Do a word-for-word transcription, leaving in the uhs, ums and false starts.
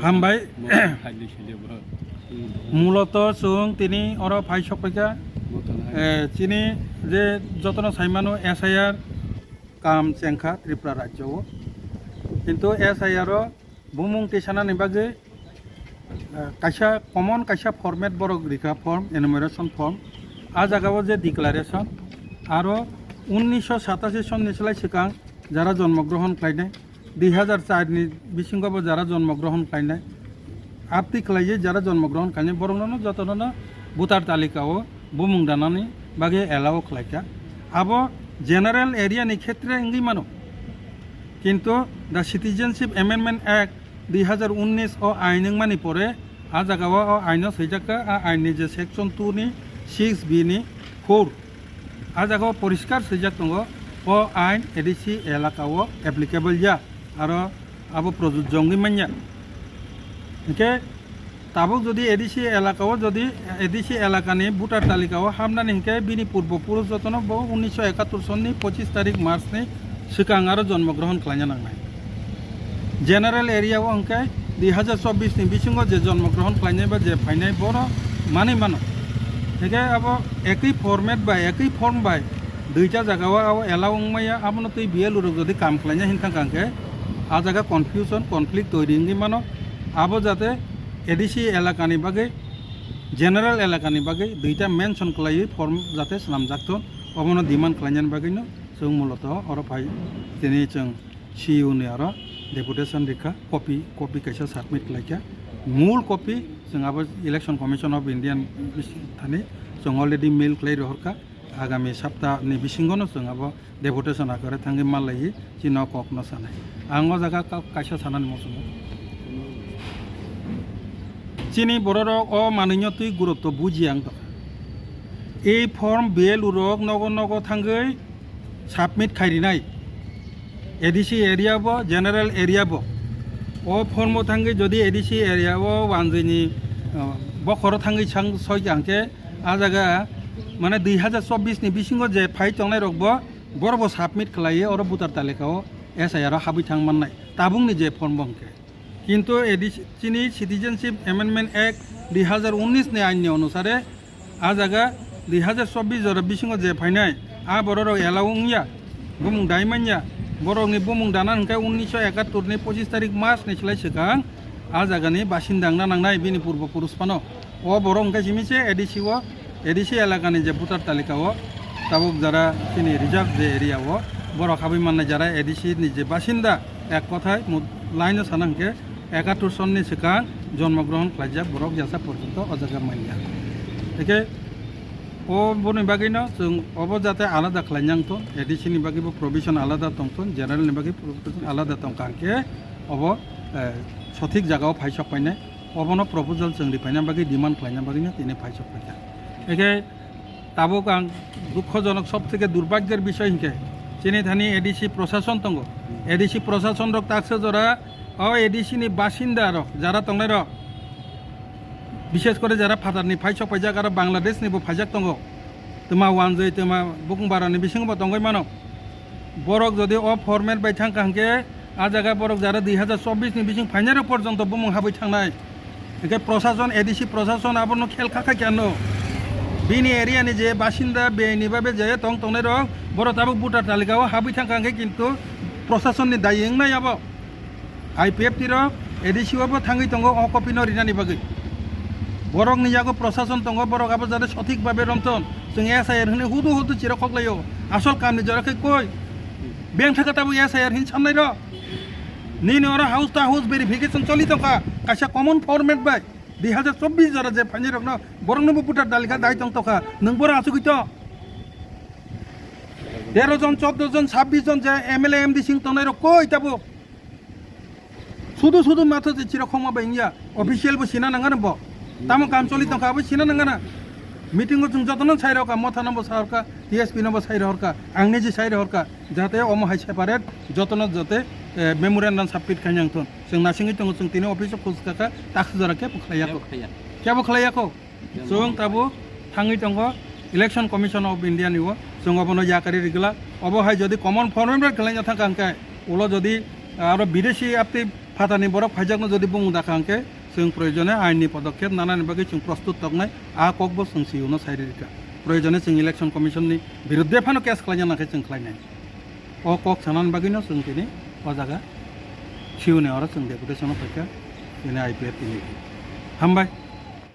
Hambai. Muloto chwng tini oro phai sokphaikha. Eh, chini je jotono saimano S I R kam chengkha Tripura rajyo o. Kintu S I R o bumung tisanani bagwi, eh, kaisa common kaisa format borok rikha form, enumeration form. A jagao je declaration, aro unnisho satashi sonni slai swkang jara jonmo grohon khlainai, dui hazar char ni bisingo bo jara jonmo grohon khlainai, aptwi khlaiwi jara jonmo grohon khlainai, borokno jotono voter talika o bumung danani bagwi allow khlaikha. Abo general area ni khetre wngwi mano. Kintu the Citizenship Amendment Act dui hazar unnish o ain wngmani pore a jagao o aino swijakha, a ain ni je section two ni six B ni four, a jagao poriskar swijak tongo, o ain A D C elaka o applicable ya, aro abo projujjo wngwi manya. Hinkhe tabuk jodi A D C elaka o, jodi A D C elakani voter talika o habnani hinkhe bini purbo purush jotono bo unnisho ekattor sonni pochish tarik March ni swkang aro jonmo grohon khlaina nangnai. General area o hinkhe dui hazar chobbish ni bisingo je jonmo grohon khlainai ba je phainai bono manwi mano. Hinkhe abo ekwi format bai, ekwi form bai duita jagao abo allow wngmaya, abono twi B L O rok jodi kam khlaina hinthang kha hinkhe a jaga confusion, conflict toiri wngwi mano. Abo jate A D C elakani bagwi, general elakani bagwi duita mention khlaiwi form jate swnamjak thung, obono demand khlainani bagwino chwng muloto oro phai tini chwng C E O ni aro deputation rikha, copy, copy kaisa submit khlaikha. Mul copy chwng abo Election Commission of India ni thani chwng already mail khlai rohorkha. Agami sapta ni bisingo no chwng abo deputation akare thangwi ma laiwi chini o kok no sanai. Ang o jaga ka-, kaisa sanani muchungo. Chini bororok o manwino twi gurutto buji ang tongkha. Ei form B L O rok nogo nogo thangwi submit khairinai. A D C area bo, general area bo. O form o thangwi jodi A D C area o wanjwini, uh, bokhoro thangwi sang soi kha hwnkhe, a jaga mane dui hazar chobbish ni bisingo je phai tongnai rok bo, borok bo submit khlaiwi oro voter talika o S I R o habwi thang mannai, tabukni je form bo hwnkhe. Kintu A D C, chini Citizenship Amendment Act dui hazar unnish ni ain ni onusare, a jaga dui hazar chobbish jora bisingo je phainai, a borok rok allow wngya, bumung dai manya, borok ni bumung dana hwnkhe unnisho ekattor ni pochish tarik March ni slai swkang a jaga ni basinda wngna nangnai bini purbo purush phano. O borok hwnkhe simi se A D C o, A D C elakani je voter talika o tabuk jara chini reserve je area o borok habwi mannai jara A D C ni je basinda, ek kothai mu-, line o sana hwnkhe ekattor sonni swkang jonmo grohon khlaijak borok yasa porjonto o jaga manya. Hwnkhe o boni bagwino chwng obo jate alada khlaina wngthon, A D C ni bagwi bo provision alada tongthon, general ni bagwi provision alada tongkha hwnkhe obo, eh, sothik jagao phai sok painai. Obono proposal chwng riphaina bagwi demand khlaina bagwino tini phai sok paikha. Hwnkhe tabuk ang dukhojonok, sob theke durbhagyor bisoi hwnkhe chini thani A D C prosason tongo. A D C prosason rok taksa jora o A D C ni basinda rok jara tongnai rok, bishes kore jara phatar ni phai sok paijak aro Bangladesh ni bo phaijak tongo. Twma wanjwi, twma bukung bara ni bisingo bo tongwi mano. Borok jodi o format bai thangkha hwnkhe, a jaga borok jara dui hazar chobbish ni bising phainai rok porjonto bumung habwi thangnai. Hwnkhe prosason, A D C prosason abono khel kha khai khe ano. Bini area ni je basinda, bini babe je tong tongnai rok, borok tabuk voter talika o habwi thangkha hwnkhe, kintu prosason ni dayi wngnai abo. I P F T rok A D C o bo thangwi tongo o copy no rinani bagwi. Borok ni yago prosason tongo, borok abo jate sothik babe romthon. Chwng S I R hwnwi hudu hudu chiro khoklaio. Asol kam ni jora khe koi? Beng thaka tabuk S I R hin samnai rok. Nini oro house to house verification choli tongkha. Kaisa common format bai. Dui hazar chobbish jora je phaini rokno, borokno bo voter talika dai tong tokha. Nwng borok asugwi to. Tero jon, chordo jon, sabbish jon je M L A, M D C wng tongnai rok koi tabuk? Sudu sudu matha je chiro khongma bai wngya, official bo sina nangano bo. Tamo kam choli tongkha abo sina nangana. Meeting o chwng jotono sai rokha, motha no bo sai rokha, T S P no bo sai rokha, ang niji sai rokha, jate omo hai separate jotono jate, eh, memorandum submit khaina wngthon. Chwng nasingwi tongo, chwng tini office o khus kakha, takhuk jora kebo khlaiya kho. Kebo khlaiya. Kebo khlaiya kho. Chwng tabuk thangwi tongo Election Commission of India ni o, chwng obono yakarwi rigwlak. Obo hai jodi common format bai khlaina thangkha hwnkhe, ulo jodi aro bideshi aptwi Phatarni borok phaijakno jodi bumung dakha hwnkhe, chwng proyojone ainni podokkhep nanani bagwi chwng prostut toknai, a kokbo chwng C E O no sai rikha. Proyojone chwng Election Commission ni birudde phano case khlaina nangkhe chwng khlainai. O kok sanani bagwino chwng tini o jaga C E O ni oro chwng deputation o phaikha, tini I P F T ni. Hambai.